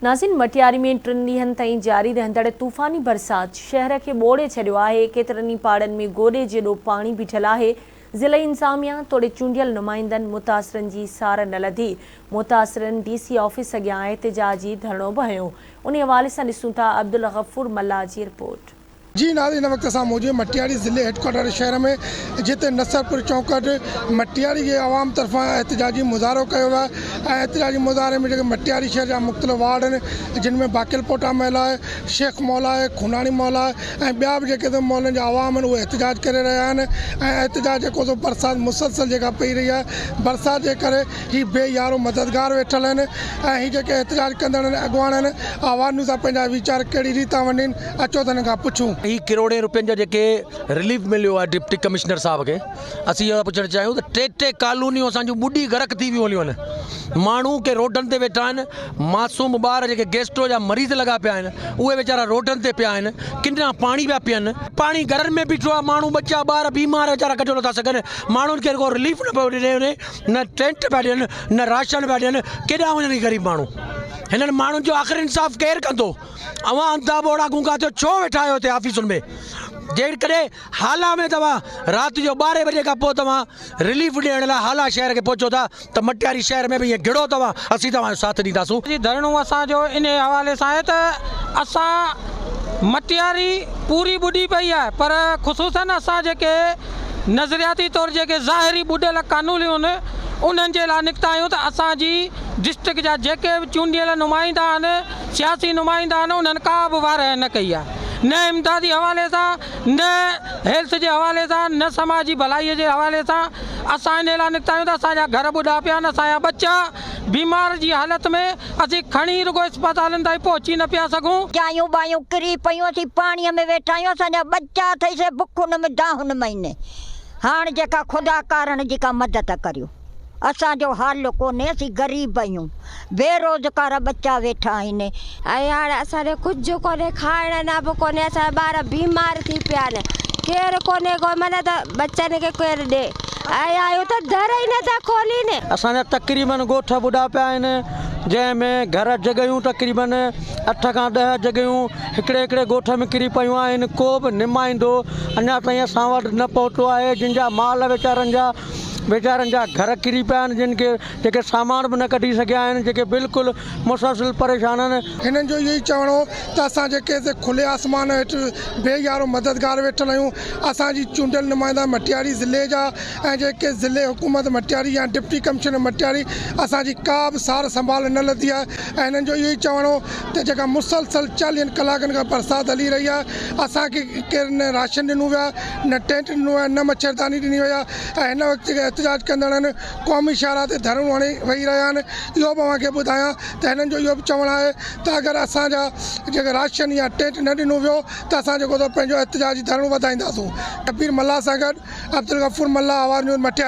ناظرين مٽياري ۾ ٽن ڏينهن تائين جاري رهندڙ طوفاني برسات شهر کي ٻوڙي ڇڏيو آهي، ڪيترن ئي پاڙن ۾ گوڏي جيڏو پاڻي بيٺل آهي، ضلعي انتظاميا توڙي چونڊيل نمائندن متاثرن جي سار نه لڌي، متاثرن ڊي سي آفيس اڳيان احتجاجي ڌرڻو به هنيو، انهي حوالي سان ڏسون ٿا عبدالغفور ملاح جي رپورٽ. جي ناظرين هن وقت اسان موجود مٽياري ضلعي هيڊ ڪوارٽر شهر ۾ جتي نصرپور چونڪ وٽ مٽياري جي عوام طرفان احتجاجي مظاهرو ڪيو ويو آهي ۽ احتجاجي مظاهري ۾ جيڪي مٽياري شهر جا مختلف وارڊ آهن جن ۾ باقل پوٽا محلا آهي شيخ محلا آهي خوناڻي محلا آهي ۽ ٻيا به جيڪي محلن جا عوام آهن اهي احتجاج ڪري رهيا آهن ۽ احتجاج جيڪو سو برسات مسلسل جيڪا پئي رهي آهي برسات جي ڪري هي بي يارو مددگار ويٺل آهن ۽ هي جيڪي احتجاج ڪندڙ آهن اڳواڻ آهن آواز نيوز سان پنهنجا ويچار ڪهڙي ريت ٿا ونڊين اچو ته هنن کان پڇون. هي ڪروڙين روپين جو جيڪي رليف مليو آهي ڊپٽي ڪمشنر صاحب کي اسين اهو ٿا پڇڻ چاهيون ته ٽي ٽي ڪالونيون اسان جون ٻڏي غرق ٿي ويون هليون آهن ماڻهو ڪي روڊن تي ويٺا آهن معصوم ٻار جيڪي گيسٽرو جا مريض لڳا پيا آهن اهي ويچارا روڊن تي پيا آهن ڪنا پاڻي پيا پين پاڻي گهرن ۾ بيٺو آهي ماڻهو ٻچا ٻار بيمار ويچارا ڪڍيو نٿا سگهن ماڻهن کي رڳو رليف نه پيو ڏني وڃي نه ٽينٽ پيا ڏين نه راشن پيا ڏين ڪيڏانهن وڃن هي غريب ماڻهو هنن ماڻهن جو آخر انصاف ڪير ڪندو اوهان انڌا ٻوڙا گونگا ٿيو ڇو ويٺا آهيو هتي آفيسن ۾ جيڪڏهن هالا ۾ توهان رات جو ٻارهين بجي کان پوء توهان رليف ڏيڻ لاء هالا شهر کي پهچو ٿا ته مٽياري شهر ۾ به ائين گهڙو توهان اسين توهان جو ساٿ ڏينداسون. جي ڌرڻو اسان جو انهي حوالي سان آهي ته اسان مٽياري پوري ٻڏي پئي آهي پر خصوصن اسان جيڪي نظرياتي طور جيڪي ظاهري ٻڏل ڪانوليون آهن انهن جي لاء نڪتا آهيون ته اسان جي ڊسٽرڪٽ جا جيڪي به چونڊيل نمائندا آهن سياسي نمائندا آهن انهن ڪا به واهه نه ڪئي آهي نه امدادي حوالي سان نه هيلٿ جي حوالي سان نه سماجي ڀلائي جي حوالي سان اسان انهي لاء نڪتا آهيون ته اسان جا گهر ٻڏا پيا آهن اسان جا ٻچا بيمار جي حالت ۾ اسين کڻي رڳو اسپتالن تائين پهچي نه پيا سگهون. جايون ٻايون ڪري پيون اسين پاڻيء ۾ ويٺا آهيون اسان جا ٻچا اٿئي سي بکن ۾ دانهن مئن هاڻ جيڪا خدا ڪارڻ جي ڪا مدد ڪريو اسان جو حال ڪونهي اسين غريب آهيون بي روزگار ٻچا ويٺا آهن. ۽ هاڻ اسان ڏي ڪجهه ڪونهي کائڻ لاء به ڪونهي اسان جا ٻار بيمار ٿي پيا آهن ڪير ڪونهي ڪو معنيٰ ته ٻچن کي ڪير ڏي ۽ آيون ته در ئي نٿا کولين. اسان جا تقريبن ڳوٺ ٻڏا پيا آهن جنهن ۾ گهر جڳهيون تقريبن اٺ کان ڏهه جڳهيون هڪڙي هڪڙي ڳوٺ ۾ ڪري پيون آهن ڪو به نمائندو اڃا تائين اسان وٽ نه پهتو آهي جن جا مال ويچارن جا ويچارن جا گهر ڪري پيا آهن جن کي جيڪي سامان به نه ڪڍي سگهيا آهن جيڪي بلڪل مسلسل پريشان آهن. هنن جو اهو ئي چوڻ هو ته اسان جيڪي هتي کلي آسمان هيٺ بي يارو مددگار ويٺل آهيون، اسان جي چونڊيل نمائندا مٽياري ضلعي جا ۽ جيڪي ضلعي حڪومت مٽياري يا ڊپٽي ڪمشنر مٽياري اسان جي ڪا به سار سنڀال نه لڌي آهي ۽ هنن جو اهو ئي چوڻ هو ته جيڪا مسلسل چاليهن ڪلاڪن کان برسات هلي رهي آهي اسان کي ڪير نه راشن ڏنو ويو آهي نه ٽينٽ ڏنو ويو آهي نه مڇرداني ڏني وئي آهي ۽ هن وقت جيڪي احتجاج ڪندڙ آهن قومي شاهراهه تي ڌرڻو هڻي ويهي رهيا آهن اهو به اوهان کي ٻڌايان ته هنن جو اهو به چوڻ آهي ته اگر اسان جا جيڪي راشن يا ٽينٽ نه ڏنو ويو ته اسان جيڪو سو پنهنجو احتجاجي ڌرڻو وڌائينداسون. شبير ملاح سان گڏ عبدالغفور ملاح آواز نيوز مٽياري.